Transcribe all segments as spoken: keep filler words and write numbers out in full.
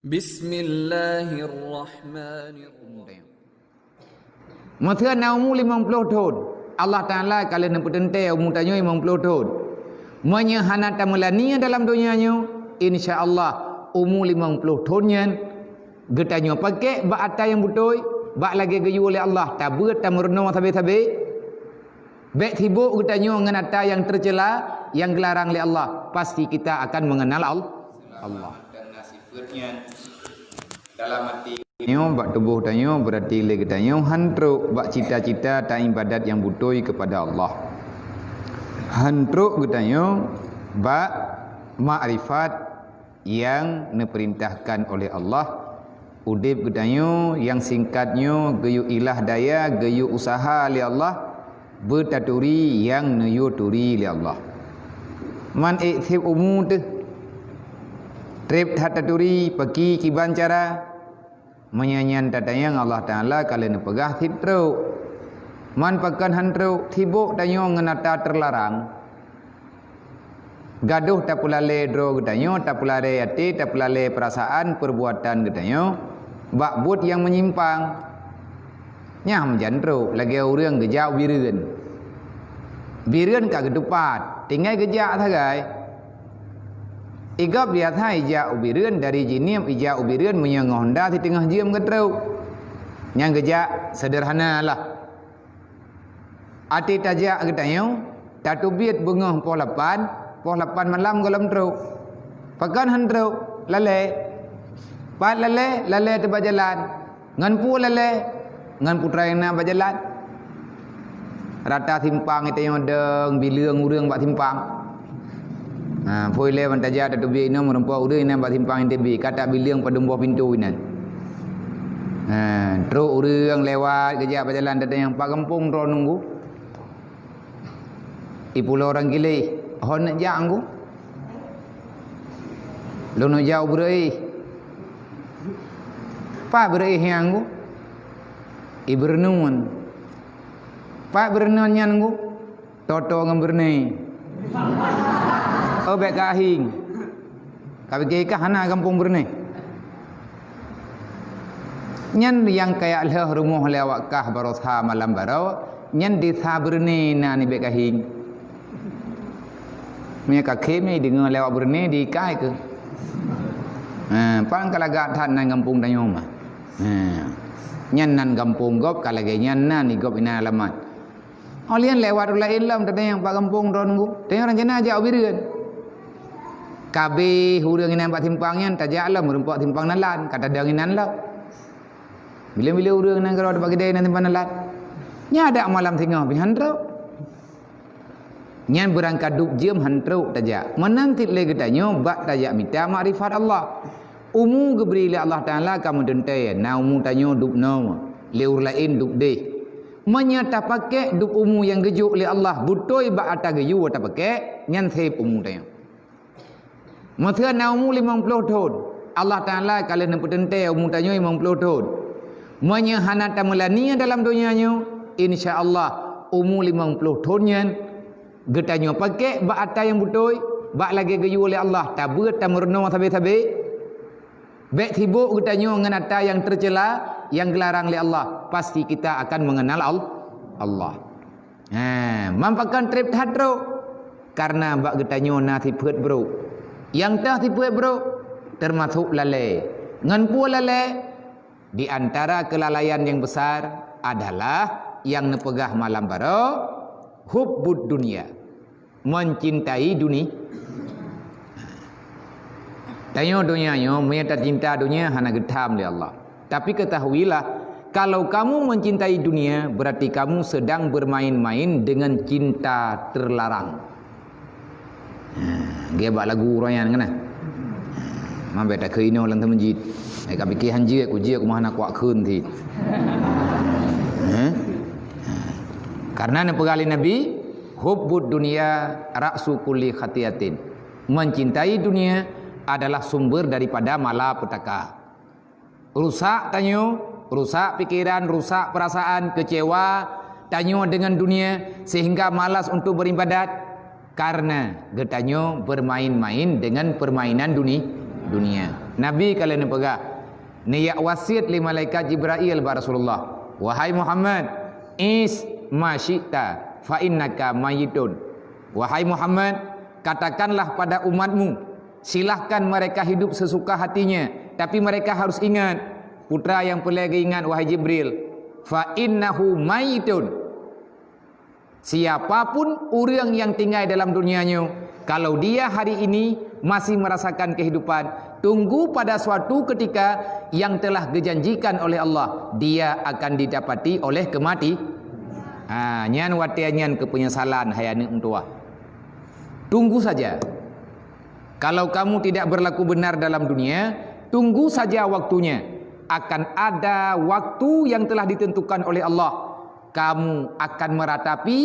Bismillahirrahmanirrahim. Meuseu na umu limong ploh thon, Allah Taala ka lheueh neupeuteuntée umu tanyoe limong ploh thon. Meunyoe hana tameulani dalam donya nyoe, insya Allah umu limong ploh thon nyan geutanyoe pakék bak ata nyang beutôi, bak lagée geuyue lé Allah, tabeuet tameurunoe sabe-sabe. Bék sibok geutanyoe ngon ata nyang teucela, nyang geularang lé Allah. Pasti kita akan mengenal Al-, Allah. Dan na sifeut nyan dalam até nyoe bak tuboh tanyoe, berarti lé geutanyoe han trok bak cita-cita taibadat nyang beutôi kepada Allah. Han trok geutanyoe bak makrifat nyang neupeurintahkan oleh Allah. Udeb geutanyoe nyang singkat nyoe geuyue ilah daya, geuyue useuha lé Allah, beutaturi nyang neuyue turi lé Allah. Man ék seb umu teuh, treb that taturi pakri kiban cara. Meunyoe nyan tatanyong, Allah Taala ka lheueh neupeugah cit trok. Man pakon han trok, sibok tanyoe ngon ata teularang. Gadôh tapeulalée droe geutanyoe, tapeulalée até, tapeulalée peurasaan, peurbuatan geutanyoe bak buet nyang meunyimpang. Nyan meujan trok lagée ureuëng geujak u Bireuen. Bireuen ka geutupat, tinggai geujak sagai. Igob biasa ijak u Bireuen, dari Jeunieb ijak u Bireuen meunyoe ngon honda siteungoh jeuem geutrok. Nyan geujak seudeurhana lah. Até tajak geutanyoe, tateubiet beungoh poh lapan, poh lapan malam gohlom trok. Pakon han trok, lalée. Pat lalée, lalée teuh bak jalan. Ngon peue lalée? Ngon putra nyang na bak jalan. Rata simpang geutanyoe dong, bileueng ureuëng bak simpang. Ha, phôi lé ban tajak tateubiet inoe meurumpok ureuëng inan bak simpang I T B, ka tabileueng padum boh pintoe inan. Ha, trok ureuëng lewat geujak bak jalan, tatanyong, "Pat gampông droe nunggu?" "I Pulo Rangkile." "Hon neujak nunggu?" "Lôn neujak u Breueh." "Pat Breueh nyan nunggu?" "I Beureuneuen." "Pat Beureuneuen nyan nunggu?" "Toto ngon Brunei." "Oh, bék ka ahieng. Ka pike ka hana gampông Brunei." Nyan nyang kajak lheueh rumoh lé awak kah baroesa malam baroe, nyan desa Brunei na nibak ahieng. Meunyoe ka khém nyan deungoe lé awak Brunei dikai keuh. Ha, pan ka lagak that nan gampông tanyoe mah. Ha. Nyan nan gampông gob ka lagée nyan nan di gob inan alamat. Óh lheueh lewat ureuëng laén lom, tatanyong, "Pat gampông droe nunggu?" Tanyoe rencana jak u Bireuen. Kabeh ureuëng inan bak simpang nyan tajak lom, meurumpok simpang Nalan, ka tadong inan lom. Bila-bila ureuëng inan keudroe bak keudée inan simpang Nalan. Nyan adak malam singoh pih han trok. Nyan beurangkat dub jeuem han trok tajak. Meunan cit lé geutanyoe bak tajak mita makrifat Allah. Umu geubri lé Allah Taala ka meuteuntée, na umu tanyoe dub noe, lé ureuëng laén dub deh. Meunyoe tapakék dub umu nyang geujok lé Allah beutôi bak ata geuyue tapakék, nyan seb umu tanyoe. Meuseu na umu limong ploh thon, Allah Taala ka lheueh neupeuteuntée umu tanyoe limong ploh thon. Meunyoe hana tameulani dalam donya nyoe, insya Allah umu limong ploh thon nyan geutanyoe pakék bak ata nyang beutôi, bak lagée geuyue lé Allah, tabeuet tameurunoe sabe-sabe. Bék sibok geutanyoe ngon ata nyang teucela, nyang geularang lé Allah, pasti kita akan mengenal Al-, Allah. Ha, man pakon treb that trok? Karena bak geutanyoe na sifeuet brok. Nyang teuh sifeuet brok teumasok lalée. Ngon peue lalée? Di antara keulalaian nyang besar adalah nyang neupeugah malam baroe, hubbud dunya, mencintai duni-, Tanyoe donya nyoe, meunyoe tacinta donya hana geutham lé Allah. Tapi ketahuilah, kalau kamu mencintai dunia, berarti kamu sedang bermain-main dengan cinta terlarang. Ha, geuh bak lagu uroe nyan kan? Ha, mabée takheun inoe lam masjid. Hai ka pike han jeuet, ku jeuet ku mah hana kuat kheun cit. Ha? Ha. Karena neupeugah lé Nabi, "Hubbud dunya ra'su kulli khati'atin." Mencintai dunia adalah sumber daripada malapetaka. Rusak tanyoe, rusak pikeran, rusak peurasaan, keucewa tanyoe deungon dunia, sehingga malas untuk beribadat karena geutanyoe bermain-main dengan permainan duni-, dunia. Nabi ka lheueh neupeugah, neujak wasiet lé malaikat Jibrail bak Rasulullah, "Wahai Muhammad, ish ma syi'ta fa innaka mayyitun." Wahai Muhammad, katakanlah pada umatmu, silahkan mereka hidup sesuka hatinya, tapi mereka harus ingat, putra nyang peureulée geuingat, wahai Jibril, "Fa innahu mayyitun." Siapapun ureuëng nyang tinggai dalam dunia nyoe, kalau dia hari ini masih merasakan kehidupan, tunggu pada suatu ketika yang telah dijanjikan oleh Allah, dia akan didapati oleh kemati. Ha, nyan watée nyan keu penyesalan hai aneuëk meutuwah. Tunggu saja. Kalau kamu tidak berlaku benar dalam dunia, tunggu saja waktunya. Akan ada waktu yang telah ditentukan oleh Allah. Kamu akan meratapi,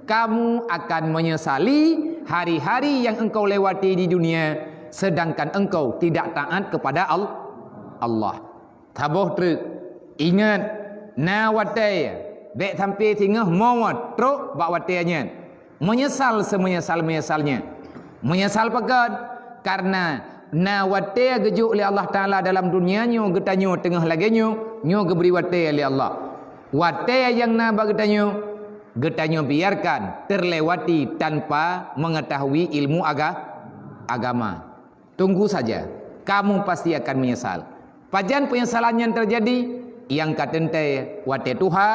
kamu akan menyesali hari-hari yang engkau lewati di dunia, sedangkan engkau tidak taat kepada Al-, Allah. Saboh treuk, ingat, na watée, bék sampai singoh mawöt trok bak watée nyan. Menyesal semenyesal-menyesalnya. Menyesal pakon? Karena na watée geujok lé Allah Taala dalam dunia nyoe geutanyoe teungoh lagée nyoe, nyoe geubri watée lé Allah. Watée nyang na bak geutanyoe, geutanyoe biarkan terlewati tanpa mengetahui ilmu aga-, agama. Tunggu saja, kamu pasti akan menyesal. Pajan penyesalan nyan terjadi? Nyang ka teuntée watée tuha,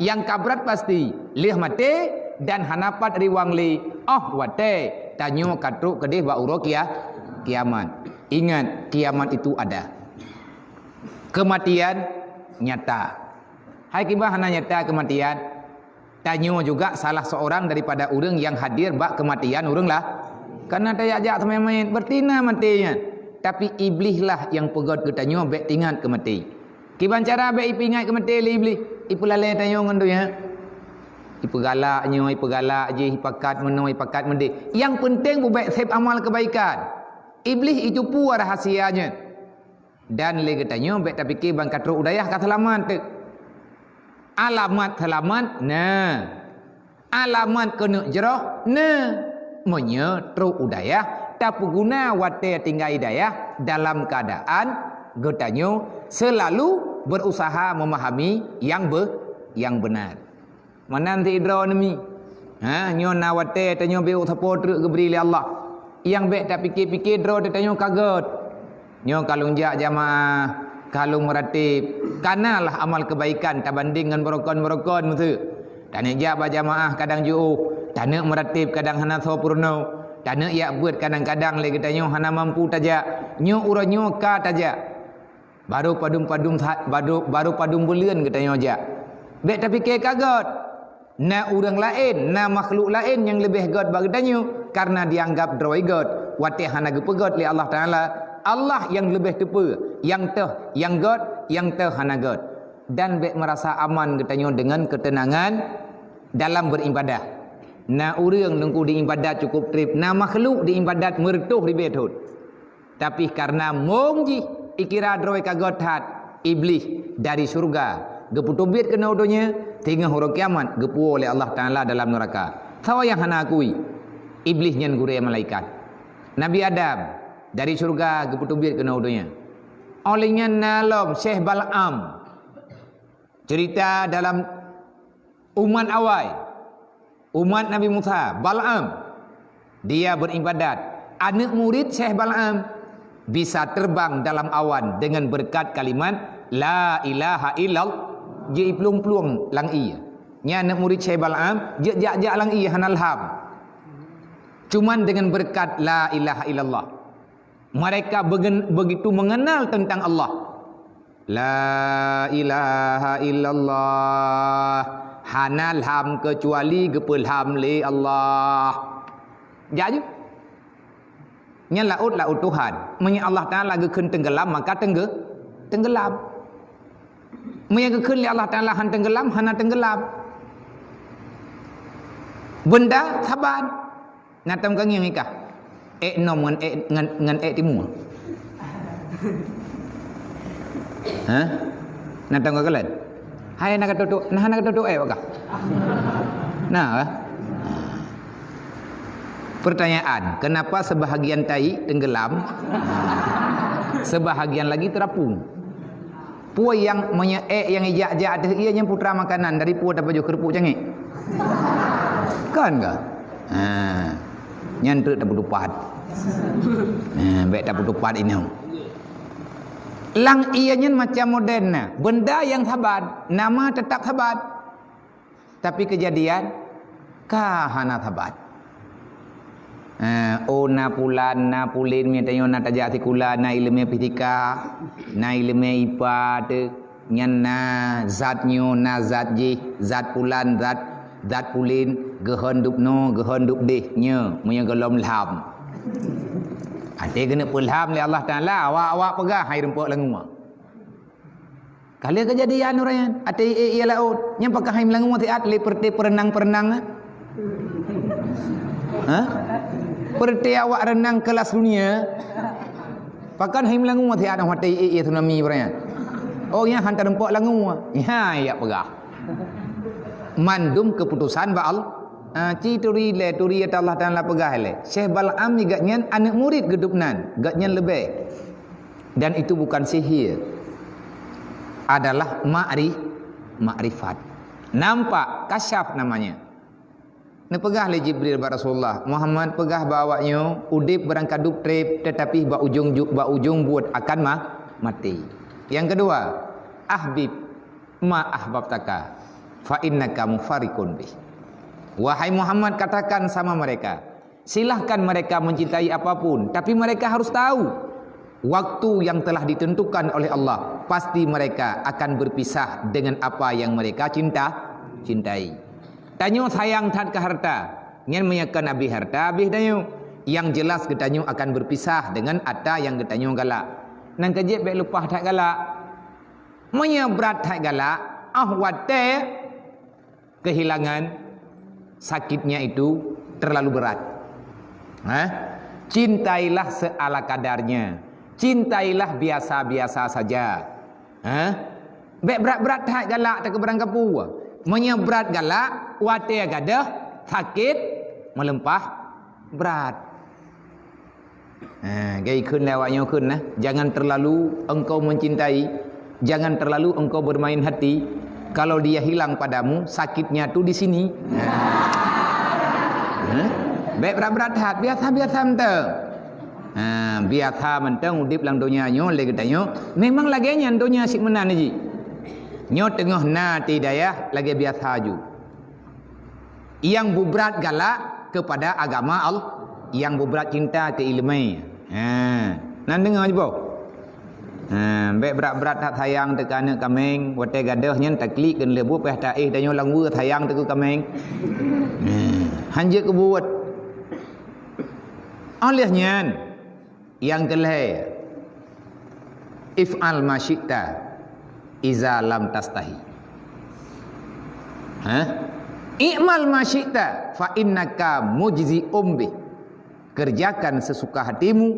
nyang ka brat pasti lheueh maté, dan hana pat riwang lé óh watée tanyoe ka trok keudeh bak uroe kia-, kiamat. Ingat, kiamat itu ada. Kematian nyata. Hai kiban hana nyata kematian? Tanyoe juga salah seorang daripada ureuëng nyang hadir bak kematian ureuëng lah. Karena tajak-jak teumé manyét, berarti na maté nyan. Tapi Iblih lah nyang peugét geutanyoe bék teuingat keu maté. Kiban cara bék ipeuingat keu maté lé Iblih? Ipeulalée tanyoe ngon donya. Ipeugalak nyoe, ipeugalak jih, ipakat meunoe, ipakat meudéh. Nyang peunteng beubék sép amal keubaikan. Iblih itupeue rahsia nyan. Dan lé geutanyoe bék tapike ban ka trok u dayah ka seulamat teuk. Alamat seulamat na. Alamat keuneuk jroh na. Meunyoe trok u dayah, tapeuguna watée tinggai dayah dalam keuadaan geutanyoe seulalu beurusaha meumahami nyang be-, nyang beuna. Meunan sidroe neumi. Ha, nyoe na watée tanyoe bék sapo treuk geubri lé Allah. Nyang bék tapike-pike droe tanyoe ka gét. Nyoe ka lôn jak jamaah, ka lôn meuratéb, ka na lah amal keubaikan tabandéng ngon beurokon-beurokon meuseue. Taneuk jak bak jamaah kadang jiôh, taneuk meuratéb kadang hana soe peurunoe, taneuk jak beuet kadang-kadang lé geutanyoe hana mampu tajak. Nyoe uroe nyoe ka tajak. Barô padum-padum that, barô, barô padum buleuen geutanyoe jak. Bék tapike ka gét. Na ureuëng laén, na makhluk laén nyang leubeh gét bak geutanyoe, karena dianggap droe gét, watée hana geupeugét lé Allah Taala. Allah nyang leubeh teupeue, nyang teuh nyang gét, nyang teuh hana gét. Dan bék meurasa aman geutanyoe deungon keuteunangan dalam beuribadah. Na ureuëng teungku diibadat cukup treb, na makhluk diibadat meureutoh ribée thon. Tapi karena mong jih ikira droe ka gét that, Iblih dari syeuruga geupeuteubiet keunoe donya, singoh uroe kiamat geupuwoe lé Allah Taala dalam neuraka. Sawa nyang hana akui, Iblih nyan gurée malaikat. Nabi Adam dari syeuruga geupeuteubiet keunoe donya. Óh lheueh nyan na lom Syekh Bal'am. Ceurita dalam umat awai, umat Nabi Musa, Bal'am, dia beuribadat. Aneuëk murit Syekh Bal'am bisa terbang dalam awan dengan berkat kalimat, "La ilaha illallah." Jiplueng-plueng lam ié. Nyan aneuëk murit Syekh Bal'am, jeuet jak-jak lam ié hana lham. Cuman dengan berkat la ilaha illallah, mereka begen-, begitu mengenal tentang Allah. La ilaha illallah. Hana lham keucuali geupeulham lé Allah. Jak ju. Nyan laôt, laôt Tuhan. Meunyoe Allah Taala geukheun teunggelam, maka teungge-, teunggelam. Meunyoe geukheun lé Allah Taala han teunggelam, hana teunggelam. Benda saban. Na tom ka ngieng i kah? Ék nom ngon ék, ngon, ngon ék timu. Hah? Na tom ka kalon? Hai na katutuek, na hana katutuek ék bak kah? Na, eh? Pertanyaan, kenapa sebahagian tai tenggelam? Sebahagian lagi terapung. Peue nyang meunyoe ék nyang ijak-jak ateueh ié nyan putra makanan dari peue tapajoh keureupuk cangék? Kan ka? Ha. Nyan treuk tapeutupat. Ha, bék tapeutupat inoe. Lam ié nyan macam moden na. Benda nyang sabat, nama teutap sabat. Tapi keujadian ka hana sabat. Eh, oh, na pulan, na pulin, meutanyoe na tajak sikula, na ileumé fisika, na ileumé ipa teuh, nyan na zat nyoe, na zat jih, zat pulan, zat, zat pulin, geuhon dubnoe, geuhon dubdeh, nyoe, meunyoe gohlom lham. Até keuneuk peulham lé Allah Taala, awak-awak peugah hai rumpok langue. Ka lheueh keujadian uroe nyan, ateueh ié-ié laôt, nyan pakon hai meulangue siat lé peureuté peureunang-peureunang? Hah? Peureuté awak reunang kelas dunia. Pakon hai meulangue siat ateueh ié-ié tsunami uroe nyan? Oh, nyan han tarumpok langue. Nyan jak peugah. Mandum keuputosan bak Allah. Ah, ci turi lé, turi nyang Allah Taala peugah lé. Syekh Bal'am nyan gobnyan aneuk murit geuduek nan, gobnyan leubeh. Dan itu bukan sihir. Adalah ma'ri-, makrifat. Nampak, kasyaf namanya. Neupeugah lé Jibril bak Rasulullah, "Muhammad, peugah bak awak nyoe, udeb barangkadob treb, tetapi bak ujong ju-, bak ujong buet akan ma-, maté." Yang kedua, "Ahbib ma ahbabtaka, fa innaka mufarriqun bih." Wahai Muhammad, katakan sama mereka, Silahkan mereka mencintai apapun, tapi mereka harus tahu waktu yang telah ditentukan oleh Allah, pasti mereka akan berpisah dengan apa yang mereka cinta, cintai. Tanyoe sayang that keu hareuta, nyan meunyoe kon habéh hareuta, habéh tanyoe. Nyang jelas geutanyoe akan berpisah dengan ata nyang geutanyoe galak. Nyan keuh jeuet bék leupah that galak. Meunyoe brat that galak, óh watée kehilangan, sakitnya itu terlalu berat. Hah? Cintailah seala kadarnya. Cintailah biasa-biasa saja. Hah? Bék brat-brat that galak teuh keu barangkapeue. Meunyoe brat galak, watée gadôh, sakét, meuleumpah brat. Ha, geukheun lé awak nyoe kheun nah, "Jangan terlalu engkau mencintai, jangan terlalu engkau bermain hati. Kalau dia hilang padamu, sakitnya tu di sini." Ha. Ha? Bék brat-brat that, biasa-biasa mantong. Ha, biasa mantong udeb lam donya nyoe lé geutanyoe. Memang lagée nyan donya syiek meunan jih. Nyoe teungoh na di dayah lagée biasa ju. Nyang bubrat galak kepada agama Allah, nyang bubrat cinta keu ileumé. Ha, nan deungoe jiboh. Ha, bék brat-brat that sayang teuh keu aneuk kaméng, watée gadôh nyan taklik keu leubuet pih taéh tanyoe lam weue sayang teuh keu kaméng. Ha, hanjeuet keu buet. Óh lheueh nyan, Nyang keulhée, "If'al ma syi'ta iza lam tastahi." Hah? "I'mal ma syi'ta fa innaka mujzi'un bih." Kerjakan sesuka hatimu,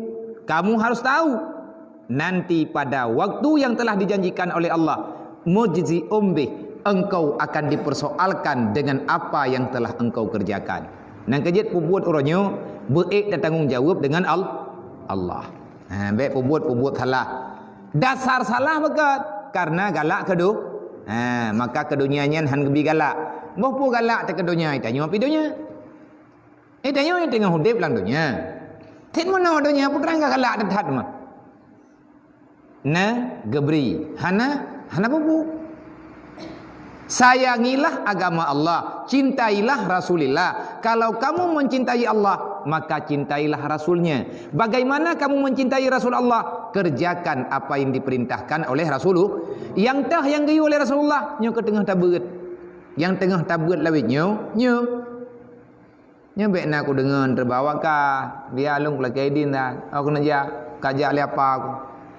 kamu harus tahu nanti pada waktu yang telah dijanjikan oleh Allah, mujzi'un bih, engkau akan dipersoalkan dengan apa yang telah engkau kerjakan. Nyan keuh jeuet peubuet uroe nyoe, beuék tatanggong jaweueb deungon Al-, Allah. Ha, bék peubuet-peubuet salah. Dasar salah beukeuet karena galak keu du-, ha, maka keu donya nyan han geubi galak. Boh peue galak teuh keu donya, tanyoe pih donya. Eh, tanyoe nyang teungoh udeb lam donya. Cit meunoe donya peue teuma galak that-that mah. Na geubri, hana, hana bubu. Sayangilah agama Allah, cintailah Rasulillah. Kalau kamu mencintai Allah, maka cintailah Rasulnya. Bagaimana kamu mencintai Rasul Allah? Kerjakan apa yang diperintahkan oleh Rasulullah. Nyang teuh nyang geuyue lé Rasulullah, nyoe keuh teungoh tabeuet. Nyang teungoh tabeuet lawét nyoe, nyoe. Nyoe bék na kudeungoe teuba wakah, bia lôn kulakée idin that. Oh, keuneuk jak, kajak lé apa ku.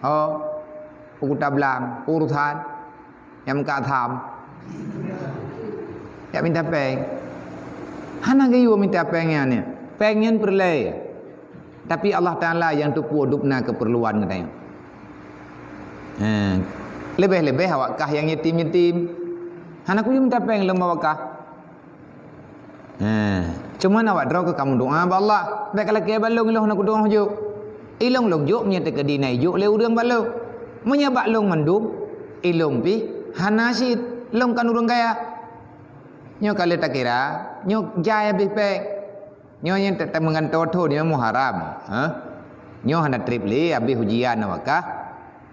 Oh, u Kuta Blang, urusan nyang meukat tham. Jak minta péng. Hana geuyue minta péng nyan, ya. Péng nyan peureulée. Tapi Allah Taala nyang teupeue dubna keupeurluan geutanyoe. Ha. Leubeh-leubeh awak kah nyang yatim-yatim. Hana kuyu minta péng lom awak kah. Ha, cuman awak droe keuh ka meudoá bak Allah, bék kalakée bak lôn, lôn hana kudoá jok. Ilong lôn jok meunyoe teukeudi na ijok lé ureuëng bak lôn. Meunyoe bak lôn mandum, ilong pih hana cit, lôn kan ureuëng kaya. Nyoe ka lheueh takira, nyoe jai habéh péng. Nyoe nyang ta-, ta-, meugantoe thon nyoe Muharram, ha? Nyoe hana treb lé habéh ujian awak kah.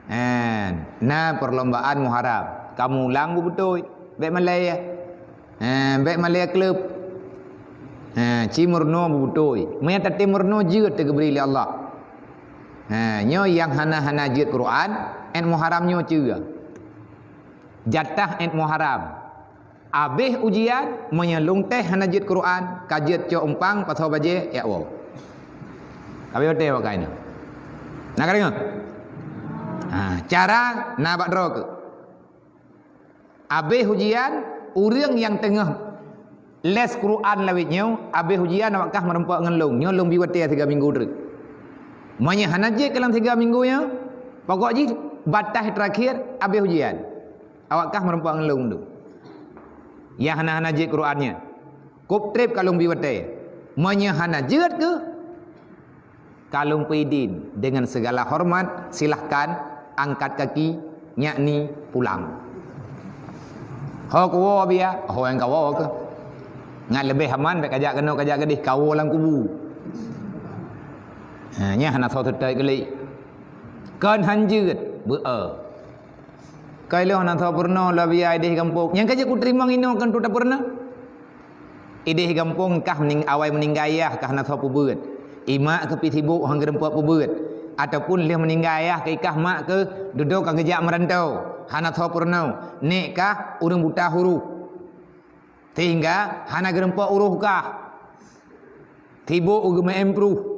Eh, na perlombaan Muharram. Kamu ulang beubeutôi, bék malée. Eh, bék malée kleueb. Eh, ci meurunoe beubeutôi. Meunyoe tatem meurunoe jeuet teugeubri lé Allah. Eh, nyoe nyang hana-hana jeuet Quran, ét Muharram nyoe ceue. Jatah ét Muharram. Abéh ujian, meunyoe lôn teh hana jeuet Quran, ka jeuet cok umpang pasoe bajée, ya woe. Ka abéh watée awak kah nyoe. Na ka deungoe? Ha, cara na bak droe keuh. Abéh ujian, ureuëng nyang teungoh les Quran lawét nyoe, abéh ujian awak kah meurumpok ngon lôn. Nyoe lôn bi watée siga minggu treuk. Meunyoe hana jeuet keu lam siga minggu nyoe, pokok jih bataih terakhir abéh ujian. Awak kah meurumpok ngon lôn tu. Nyang hana-hana jeuet Quran nyan. Kop treb ka lôn bi watée. Meunyoe hana jeuet keuh, ka lôn peuidin dengan segala hormat, silahkan angkat kaki, yakni pulang. Ho kuwoe biya, ho nyang kawoe keuh. Ngat leubeh aman bék kajak keunoe kajak keudeh, kawoe lam kubu. Ha, nyan hana soe teutai keulik. Kon han jeuet, beu-e. Kai lôn hana soe peurunoe lom biya ideh gampông. Nyang ka jeuet kuteurimong inoe kon tu tapeurunoe. Ideh gampông kah meuning-, awai meuninggai ayah kah hana soe peubeuet. Imak keuh pih sibok han geurumpok peubeuet. Ataupun lheueh meuninggai ayah kah ikah mak keuh dudoe ka geujak meurantau. Hana soe peurunoe. Nek kah ureuëng buta huruf. Sehingga hana geurumpok uroh kah. Sibok geumeem pruh.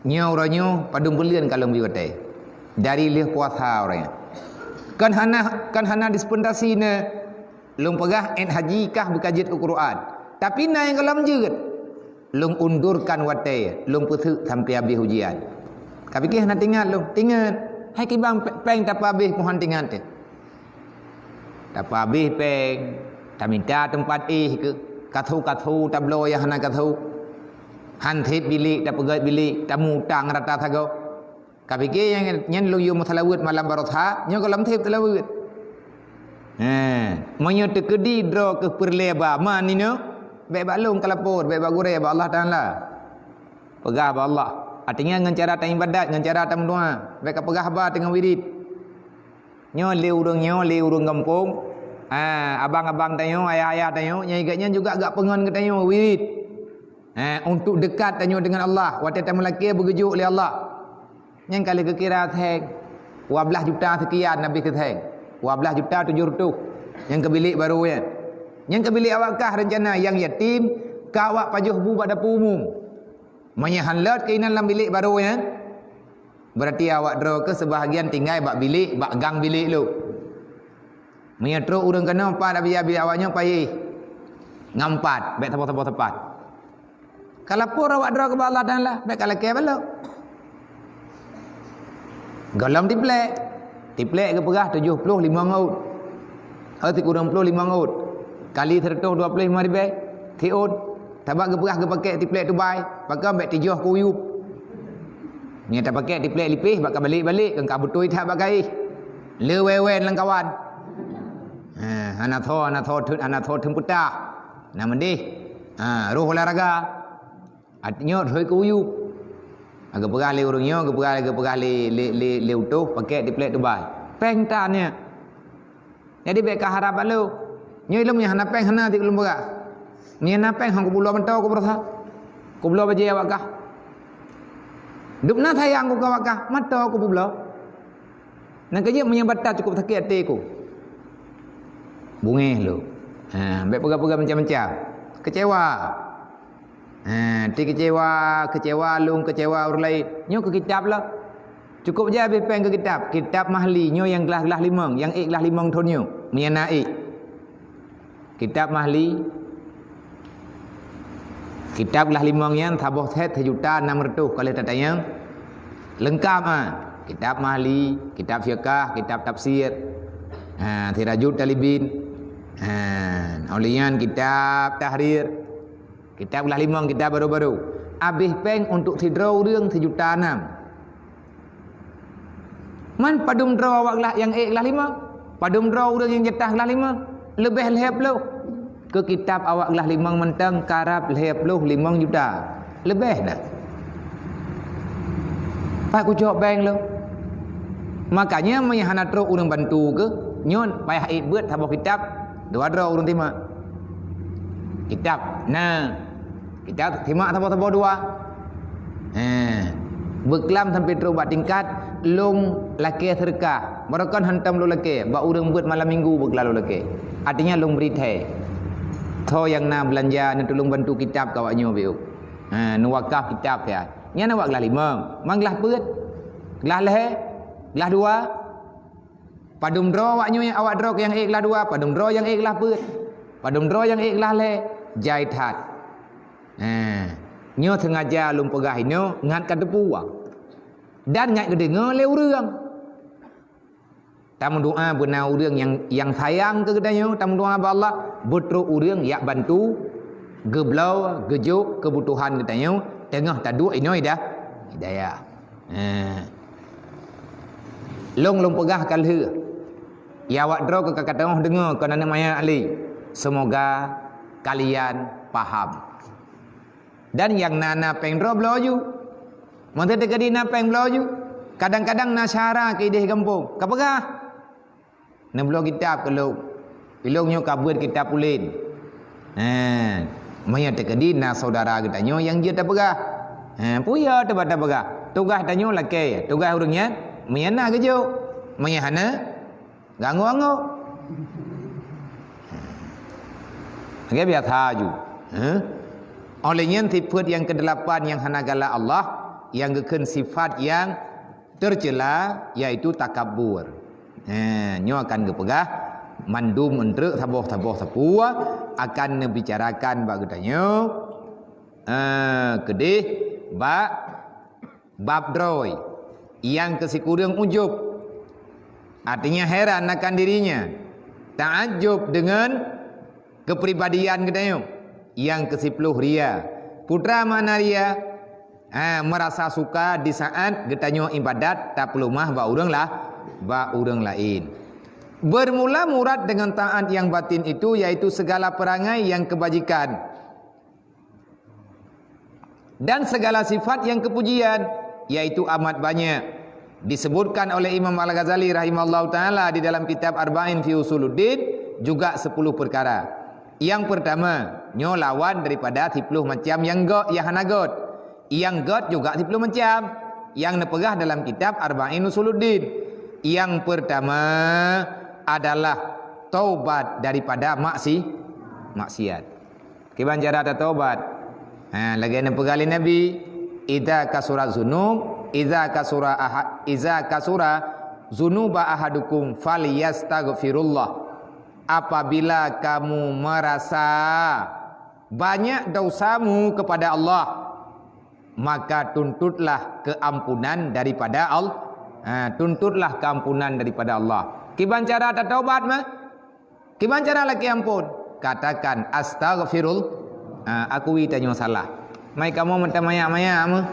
Nyoe uroe nyoe padum buleuen ka lôn bi watée. Dari lheueh puasa uroe nyoe. Kan hana, kan hana dispensasi nyoe. Lôn peugah ét haji kah beukajeuet u Quran. Tapi na nyang gohlom jeuet. Lôn undurkan watée, lôn peuseuk sampoe habéh ujian. Ka pike hana teuingat lôn. Teuingat. Hai kiban pe-, péng tapeuhabéh pun han teuingat teuh. Tapeuhabéh péng, tamita teumpat éh keuh, katho-katho tabloe nyang hana katho. Han sép bilék, tapeugét bilék, tamu utang rata sagoe. Ka pike nyang nyan lôn yue meuseulaweuet malam baroesa, nyoe gohlom sép seulaweuet. He, meunyoe teukeudi droe keuh peureulée ba man inoe, bék bak lôn kalapor, bék bak gurée, bak Allah Taala. Peugah bak Allah. Artinya ngon cara taibadat, ngon cara tameudoa. Bék kapeugah haba teungoh wirit. Nyoe lé ureuëng nyoe, lé ureuëng gampông. Ha, abang-abang tanyoe, ayah-ayah tanyoe, nyang geuh nyan juga gak peungon geutanyoe wirit. Ha, untuk dekat tanyoe dengan Allah, watée tameulakée beugeujok lé Allah. Nyang ka lheueh geukira seheng. Dua belas juta sekian habéh keu seheng. Dua belas juta tujoh reutôh. Nyang keu bilék barô nyan. Nyang keu bilék awak kah reuncana nyang yatim, ka awak pajoh bu bak dapu umum. Meunyoe han lôt keuinan lam bilék barô nyan, berarti awak droe keuh seubahagian tinggai bak bilék, bak gang bilék lom. Meunyoe trok ureuëng keunoe pat, biya bilék awak nyoe payéh. Ngon pat, bék saboh-saboh teumpat. Ka lapor awak droe keuh bak Allah Taala, bék ka lakée bak lôn. Gohlom tiplek. Tiplek geupeugah tujoh ploh limong ôt. Heuet sikureueng ploh limong ôt. Kali seureutôh dua ploh limong ribée. Siôt. Sabab geupeugah geupakék tiplek tubai. Pakon bék tijoh kuyup. Nyan tapakék tiplek lipéh bak ka balék-balék, kon ka beutôi that bak gaéh. Le wewen lam kawan. Ha, hana tho, hana tho, hana tho teumpeutah. Na meudeh. Ha, roh olahraga. At-, nyoe rhoi keu uyueb. Geupeugah lé ureuëng nyoe, geupeugah, geupeugah lé, lé, lé, lé utôh, pakék tiplek tubai. Péng tan nyan. Jadi bék ka harab bak lôn. Nyoe ilôn nyang hana péng hana cit lôn peugah. Meunyoe na péng han kubloe mantong kubeurasa. Kubloe bajée awak kah. Dum na sayang ku keu awak kah, mantong kubloe. Nyang keujeuet meunyoe batat cukôp sakét até ku. Beungéh lôn. Ha, bék peugah-peugah macam-macam. Keucewa. Ha, ti keucewa, keucewa lôn, keucewa ureuëng laén. Nyoe keu kitab lah. Cukôp jai habéh péng keu kitab. Kitab Mahli, nyoe nyang glah-glah limong, nyang ék glah limong thon nyoe. Meunyoe na ék. Kitab Mahli. Kitab glah limong nyan saboh sét sijuta nam reutôh ka lheueh tatanyong. Leungkab, ha. Kitab Mahli, kitab fiqah, kitab tafsir. Ha, Sirajut Talibin. Ha, óh lheueh nyan kitab Tahrir. Kitab glah limong, kitab baru-baru. Abéh péng untuk sidroe ureuëng sijuta nam. Man padum droe awak glah nyang ék glah limong? Padum droe ureuëng nyang jatah glah limong? Leubeh lhée ploh. Keu kitab awak glah limong mantong karab lhée ploh limong juta. Leubeh na. Pat kucok péng lom. Makanya meunyoe hana trok ureuëng bantu keuh, nyoe payah ék beuet saboh kitab dua droe ureuëng timak. Kitab na. Kita simak saboh-saboh dua. He. Beuklam sampai trok bak tingkat lôn lakée seudeukah. Barokon hantom lôn lakée, bak ureuëng beuet malam minggu beuklam lôn lakée. Artinya lôn bri thée. Tho nyang na beulanja neutulông bantu kitab keu awak nyoe biôh. Ha, neuwakaf kitab ya. Nyan awak glah limong, mang glah peuet. Glah lhée, glah dua. Padum droe awak nyoe nyang awak droe nyang ék glah dua, padum droe nyang ék glah peuet, padum droe nyang ék glah lhée, jai that. Nah, nyoe sengaja lôn peugah inoe ngat ka teupeue dan ngat geudeungoe lé ureuëng. Tameudoa beuna ureuëng nyang, nyang sayang keu geutanyoe, tameudoa bak Allah, beutrok ureuëng yak bantu, geubloe, geujok keubutuhan geutanyoe, teungoh taduek inoe idah, hidayah. Nah. Lôn, lôn peugah ka lheueh. Ya awak droe keu ka teungoh deungoe kon aneuk manyak lé. Semoga kalian paham. Dan nyang na, na péng droe bloe ju. Meuteuteukeudi na péng bloe ju. Kadang-kadang na syara keu idéh gampông. Ka peugah. Neubloe kitab keu lôn. Ilôn nyoe ka beuet kitab ulén. Ha, meunyoe teukeudi na saudara geutanyoe nyang jeuet tapeugah. Ha, peue ya teuba tapeugah. Tugaih tanyoe lakée, tugaih ureuëng nyan meunyan na geujok. Meunyan hana, ganggu-ganggu. Lagée biasa ju. Ha? Oleh nyan sifat nyang keudelapan nyang hana galak Allah, nyang geukheun sifat nyang tercela yaitu takabur. Ha, nyoe akan geupeugah mandum euntreuk saboh-saboh sapeue akan neubicarakan bak geutanyoe, ha, keudeh bak bab droe nyang keusikureueng ujub. Artinya heran akan dirinya, taajub dengan kepribadian geutanyoe. Nyang keusiploh ria. Peue makna ria? Ha, merasa suka di saat geutanyoe ibadat tapeuleumah bak ureuëng lah, bak ureuëng laén. Bermula murad dengan taat yang batin itu yaitu segala perangai yang kebajikan dan segala sifat yang kepujian, yaitu amat banyak. Disebutkan oleh Imam Al-Ghazali rahimahullahu taala di dalam kitab Arba'in fi Usuluddin juga sepuluh perkara. Yang pertama, nyoe lawan daripada siploh macam nyang göt, nyang hana göt. Nyang göt juga siploh macam. Nyang neupeugah dalam kitab Arba'in Usuluddin. Yang pertama adalah taubat daripada maksi-, maksiat. Kiban cara tatobat? Ha, lagée neupeugah lé Nabi, "Idza kasura zunub, idza kasura aha-, idza kasura zunuba ahadukum falyastaghfirullah." Apabila kamu merasa banyak dosamu kepada Allah, maka tuntutlah keampunan daripada Allah. Ha, tuntutlah keampunan daripada Allah. Kiban cara tatobat mah? Kiban cara lakée amphon? Katakan, "Astaghfirul-," ha, akui tanyoe salah. Mai kamoe meutamaya-maya meuh.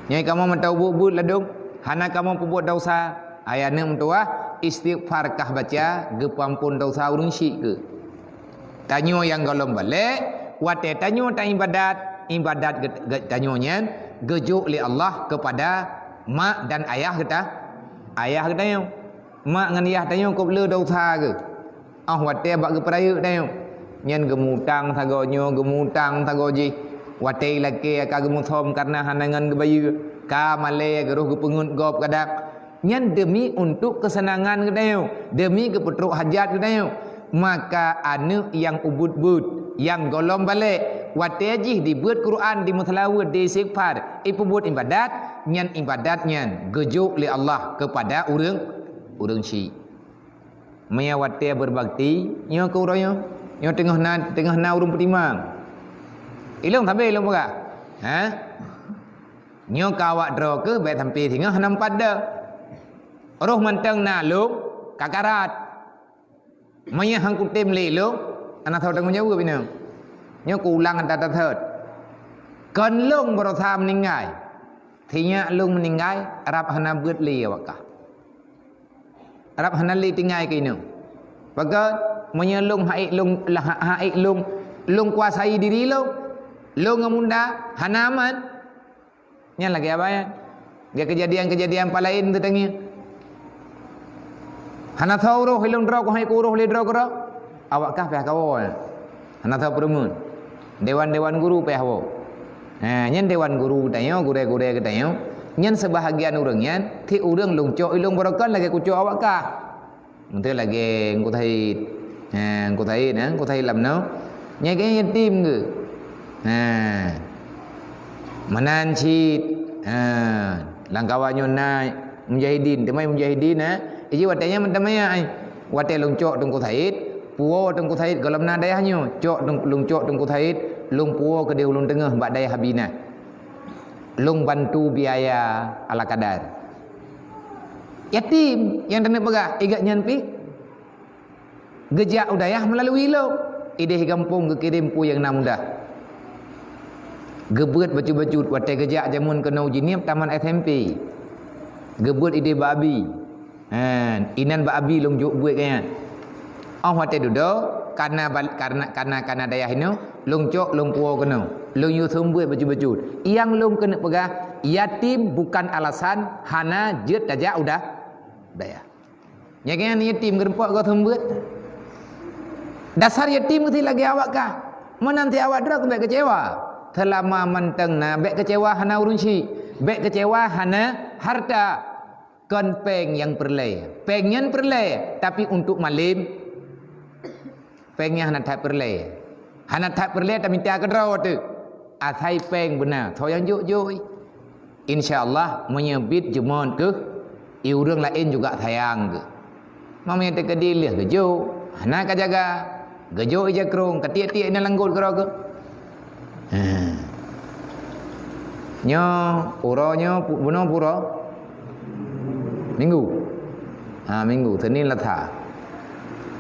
Nyai kamoe meuta ubeuet-ubeuet ladôm. Hana kamoe peubuet dosa. Ayah neuk meutuwah, istighfar kah baca, geupeuamphon dosa ureuëng syiek keuh. Tanyoe nyang gohlom balek, watée tanyoe taibadat, ibadat ge-, ge-, tanyoe nyan geujok lé Allah keupada mak dan ayah geuta-, ayah geutanyoe. Mak ngon yah tanyoe kôb le dosa geuh. Óh watée bak geupeurayeuk tanyoe, nyan geumutang sagoe nyoe, geumutang sagoe jih. Watée ilakée ka geumusom kareuna hana ngon geubayeue, ka malée geuroh geupeungeut gob kadang. Nyan deumi untuk keuseunangan geutanyoe, deumi geupeutrok hajat geutanyoe. Maka aneuëk nyang ubeuet-beuet, nyang gohlom balek, watée jih dibeuet Quran, dimeuseuleubeuet, diistighfar, ipeubuet ibadat, nyan ibadat nyan geujok lé Allah keupada ureuëng, ureuëng syiek. Meunyoe watée beubakti, nyoe keu uroe nyoe, nyoe teungoh na, teungoh na ureuëng peutimang. Ilong sabe ilong peugah, ha? Nyoe ka awak droe keuh bék sampai singoh hana meupat deuh. Roh mantong na lom ka karat. Meunyoe han kutem lé lom, hana soe tanggong jaweueb inong. Nyoe keu ulang ata that-that. Kon lôn baroesa meuninggai. Sinyak lôn meuninggai, rab hana beuet lé awak kah. Rab hana lé tinggai keu inong. Pakon, meunyoe lôn ha'ék lôn, lah, ha'ék lôn, lôn kuasai diri lôn, lôn ngon muda hana aman. Nyan lagée abah nyan. Lagée keujadian-keujadian pat laén teutangieng. Hana soe uroh ilong droe keuhai keu uroh lé droe keudroe. Awak kah payah kawoe. Hana soe peureumeun. Dewan-dewan guru payah woe. Ha, nyan dewan guru geutanyoe, gurée-gurée geutanyoe. Nyan seubahagian ureuëng nyan, ti ureuëng lôn cok ilong barokon lagée kucok awak kah. Meuteue lagée Teungku Said. Ha, Teungku Said, ha, Teungku Said Lamno. Nyan keuh yatim geuh. Ha. Meunan cit. Ha, lam kawan nyoe na mujahidin, teuma mujahidin, ha. Iji watée nyan meuteumanya ai. Watée lôn cok Teungku Said, puwoe Teungku Said gohlom na dayah nyoe. Cok Teung-, lôn cok Teungku Said, lôn puwoe keudeh ulôn teungoh bak dayah Abinah. Lôn bantu biaya ala kadar. Yatim nyang taneuk peugah, igat nyan pih geujak u dayah meulalu ilong. Ideh gampông geukirém peue nyang na mudah. Geubeuet bacut-bacut watée geujak jameun keunoe jinieb tamat S M P. Geubeuet ideh bak abi. Ha, inan bak abi lôn jok beuet keu nyan. Óh watée dudoe, kana bal-, kana, kana, kana dayah inoe, lôn cok lôn puwoe keunoe. Lôn yue seumeubeuet bacut-bacut. Nyang lôn keuneuk peugah, yatim bukan alasan hana jeuet tajak u da-, dayah. Nyan keuh nyan yatim geureumpok goe seumeubeuet. Dasar yatim meusti lagée awak kah. Meunan ti awak droe keuh bék keucewa. Seulama mantong na bék keucewa hana ureuëng syik. Bék keucewa hana harta. Kon péng nyang peureulée. Péng nyan peureulée, tapi untuk malem, péng nyan hana that peureulée. Hana that peureulée tamita keudroe teuk. Asai péng beuna, soe nyang jok-jok. Insya Allah, meunyoe bit jeumot keuh, i ureuëng laén juga sayang keuh. Meunyoe teukeudi lheueh geujok, hana ka jaga. Geujok ija krong, katiek-tiek inan langgot keudroe keuh. Ha. Nyoe, uroe nyoe, pu-, bunoe pue uroe? Minggu. Ha, Minggu, Senin, Selasa.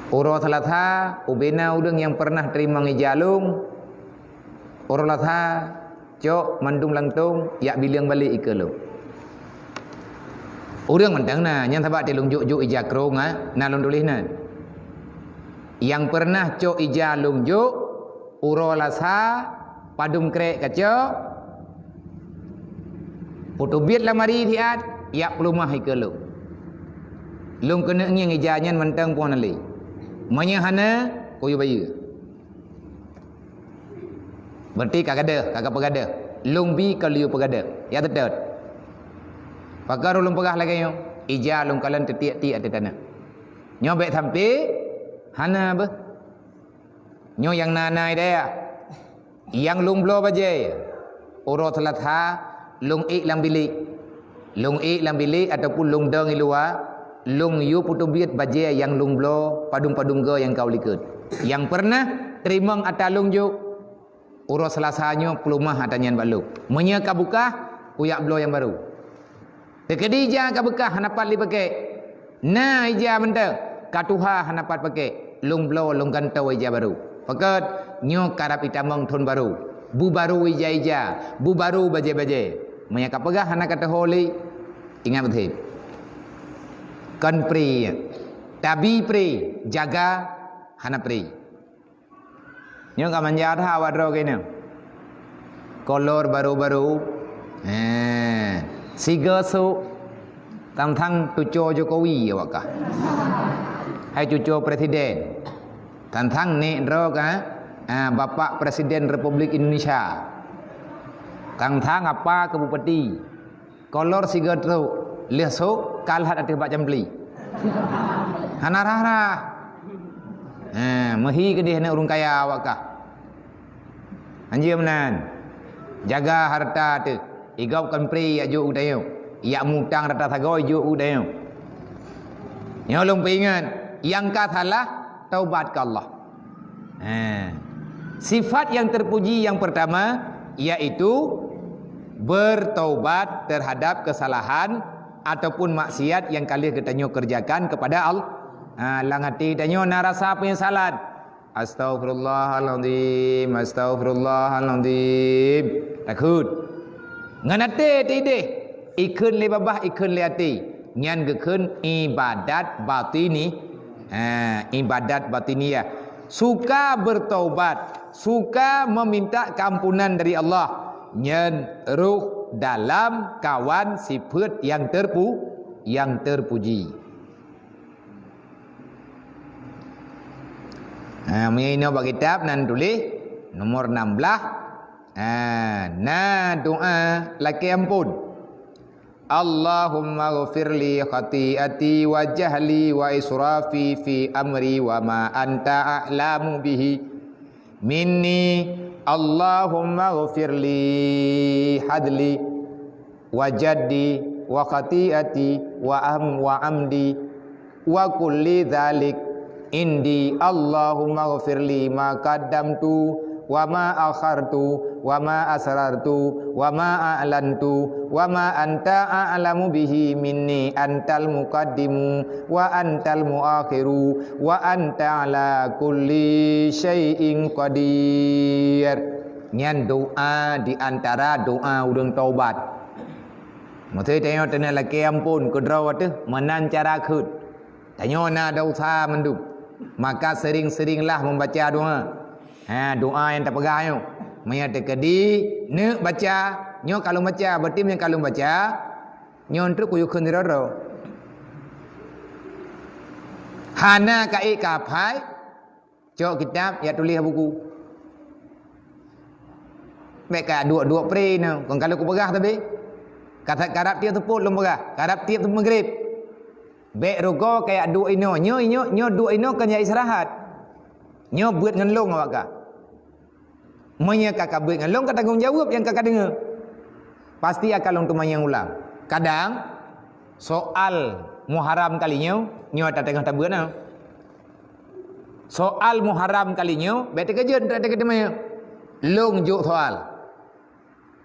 Uroe Selasa, ubena ureuëng nyang pernah teurimong ija lôn, uroe Selasa, cok mandum lantong, jak bileueng balek ikeue lôn. Ureuëng mantong na, nyan sabab teuh lôn jok-jok ija krong, ha, na lôn tuléh na. Nyang pernah cok ija lôn jok, uroe Selasa, padum krek kacok, puteubiet lam ari siat, jak peuleumah ikeue lôn. Lôn keuneuk ngieng ija nyan mantong pih hana lé. Meunyoe hana, kuyue bayeue. Berarti ka gadôh, ka, ka peugadôh. Lôn bi ka lheueh peugadôh. Ya teutôt. Pakon lôn peugah lagée nyoe, ija lôn kalon teutiek-tiek ateueh tanoh. Nyoe bék sampai hana beuh. Nyoe nyang na-na di dayah. Nyang lôn bloe bajée, uroe Selasa lôn ék lam bilék. Lôn ék lam bilék ataupun lôn dong i luwa, lôn yue puteubiet bajée nyang lôn bloe padum-padum goe nyang ka u likot. Nyang pernah teurimong ata lôn jok, uroe Selasa nyoe peuleumah ata nyan bak lôn. Meunyoe ka beukah, kujak bloe nyang barô. Teukeudi ija ka beukah hana pat lé pakèk. Na ija mantong, ka tuha hana pat pakèk. Lôn bloe lôn gantoe ija barô. Pakon, nyoe karab itamong thon barô. Beubarô ija-ija, beubarô bajée-bajée. Meunyoe ka peugah hana ka teuho lé, ingat beutôi. Kon pri. Tabi pri, jaga hana pri. Nyoe ka manja that awak droe keunoe. Kolor barô-barô. Eh, sigoe sôk. Tang-tang cucoe Jokowi awak kah. Hai cucoe presiden. Tang-tang nek droe kah, ah, Bapak Presiden Republik Indonesia. Tang-tang apa keu bupati. Kolor sigoe sôk, lheueh sôk, ka lhat ateueh bak campli. Hana rhah-rhah. Ha, meuhi keudeh aneuk ureueng kaya awak kah. Hanjeuet meunan. Jaga hareuta teuh. Igob kon pri jak jok u tanyoe. Jak mutang rata sagoe jok u tanyoe. Nyoe lôn peuingat, nyang ka salah, taubat keu Allah. Ha. Sifat yang terpuji yang pertama yaitu bertaubat terhadap kesalahan ataupun maksiat yang ka lheueh geutanyoe kerjakan kepada Allah. Ha, lam hati tanyoe na rasa penyesalan. Astaghfirullahalazim, astaghfirullahalazim. Takheun. Ngon até teuidéh, ikheun lé babah, ikheun lé até. Nyan geukheun ibadat batini. Ha, ibadat batiniyah. Suka bertaubat, suka meminta keampunan dari Allah. Nyan roh dalam kawan sifeuet nyang terpu-, nyang terpuji. Ha, meunyoe inoe bak kitab nan tuléh nomor enam belas. Ha, na doa lakée amphon. Allahumma ghfirli khati'ati wa jahli wa israfi fi amri wa ma anta a'lamu bihi minni. Allahumma ghfirli hadli wa jaddi wa khati'ati wa am-, wa amdi wa kulli dzalik indi. Allahumma ghfirli ma qaddamtu wa ma akhartu wa ma asrartu wa ma a'lantu wa ma anta a'lamu bihi minni. Antal muqaddimu wa antal muakhiru wa anta ala kulli syai'in qadir. Nyan doa di antara doa ureuëng taubat. Maksud tanyoe teungoh lakée amphon keudroe teuh meunan cara kheun. Tanyoe na desya mandum. Maka sering-seringlah membaca doa. Ha, doa nyang tapeugah nyoe. Meunyoe teukeudi neuk baca, nyoe ka lôn baca, berarti meunyoe ka lôn baca, nyoe treuk kuyue kheun sidroe-droe. Hana ka ék ka hafai, cok kitab, jak tuléh buku. Bék ka duek-duek pre nyoe, kon ka lheueh kupeugah teuh. Ka that karab tieb seupôt lôn peugah, karab tieb meugreb. Bék rugoe kajak duek inoe. Nyoe, nyoe, nyoe duek inoe kon jak istirahat. Nyoe beuet ngon lôn awak ka. Meunyoe ka, ka beuet ngon lôn, ka tanggong jaweueb nyang ka, ka deungoe. Pasti akan lôn teumanyong ulang. Kadang, soal Muharram kali nyoe, nyoe tateungoh tabeuet na. Soal Muharram kali nyoe, bék teukeujot, bék teukeujot teumanyong. Lôn jok soal.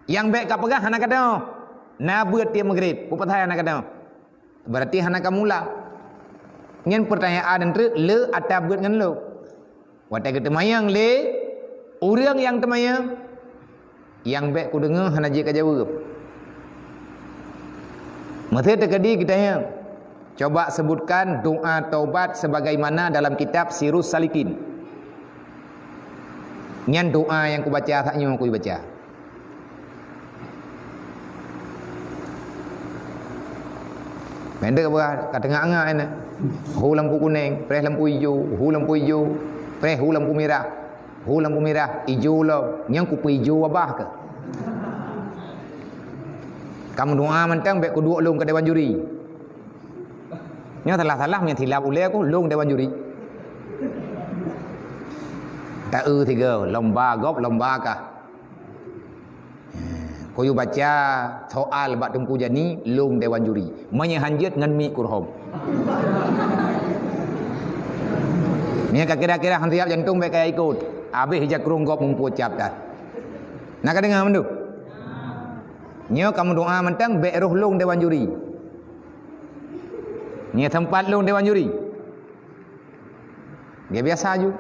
Nyang bék kapeugah hana ka deungoe. Na beuet tieb meugreb, peue pasai hana ka deungoe. Berarti hana ka mulang. Nyan peurtanyaan treuk le ata beuet ngon lôn. Watée geuteumanyong lé ureuëng nyang teumanyong, nyang bék kudeungoe hana jeuet ka jaweueb. Meusé teukeudi geutanyong, coba sebutkan doa taubat sebagaimana dalam kitab Sirus Salikin. Nyan doa nyang kubaca, saat nyoe kubaca. Mendek bah ka teungoh angat nyan. Hu lampu kunéng, preh lampu ijo, hu lampu ijo, preh hu lampu mirah. Hu lampu mirah, ijo lom, nyang kupeue ijo babah keuh. Kamoe doa mantong bék kuduek lôn keu dewan juri. Nyoe salah-salah meunyoe silap ulée ku lôn dewan juri. Ta-eu sigoe, lomba gob, lomba kah. Kuyue baca soal bak Teungku Jani, lôn dewan juri. Meunyoe hanjeuet ngon mikrofon. Meunyoe ka kira-kira han siap jantong bék kaya ikot. Habéh ija krong gob mumpue cap dah. Na ka deungoe mandum? Nyoe kamoe doa mantong bék roh lôn dewan juri. Nyoe teumpat lôn dewan juri. Dia biasa ju.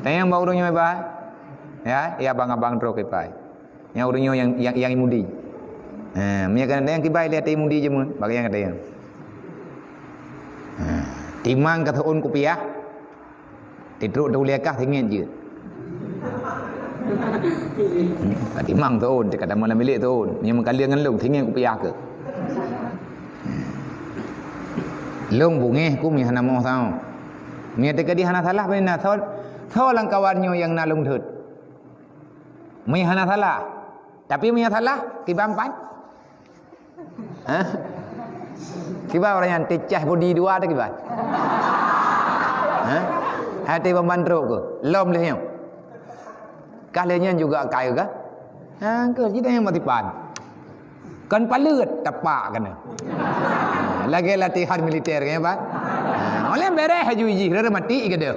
Tanyong bak ureuëng nyoe ibai. Ya, ya abang-abang trok ibai. Nyang ureuëng nyoe nyang, nyang, nyang imudi. Ha, meunyoe kana nyang kibai lé ata imudi jameun, bagaimana kata nyang? Ha, timang ka teuôn kupiah. Titrok teuliakah singet jeuet. Ka timang teuôn, teuka tamong lam bilék teuôn. Meunyoe meukalia ngon lôn, singet kupiah keuh. Lôn bungéh ku meuhana moh saoh. Meunyoe teukeudi hana salah, beu na soe, soe lam kawan nyoe nyang na lôn thot. Meunyoe hana salah. Tapi meunyoe salah, kiban pat. Hah? Kiban ureuëng nyan teucah bodi dua teuh kiban. Hah? Hati bamban trok keuh. Lom lheueh nyoe. Kah lheueh nyan juga kai kah? Ha, keuh jih nyang mati pan. Kan paleuet tapak kana. Lagée latihan militer kan, Pak? Ha, oleh bereh aju jih rara mati ke deh.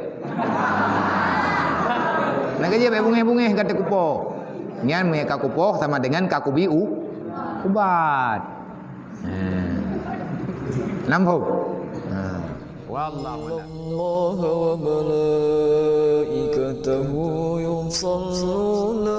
Nak kerja baik bungeh-bungeh kata kupo. Nyan meunyoe ka kupoh sama dengan ka kubi u-, ubat. Ha. Namphom? Ha. Wallahu a'lam. Innallaha wa malaikatahu yusalluna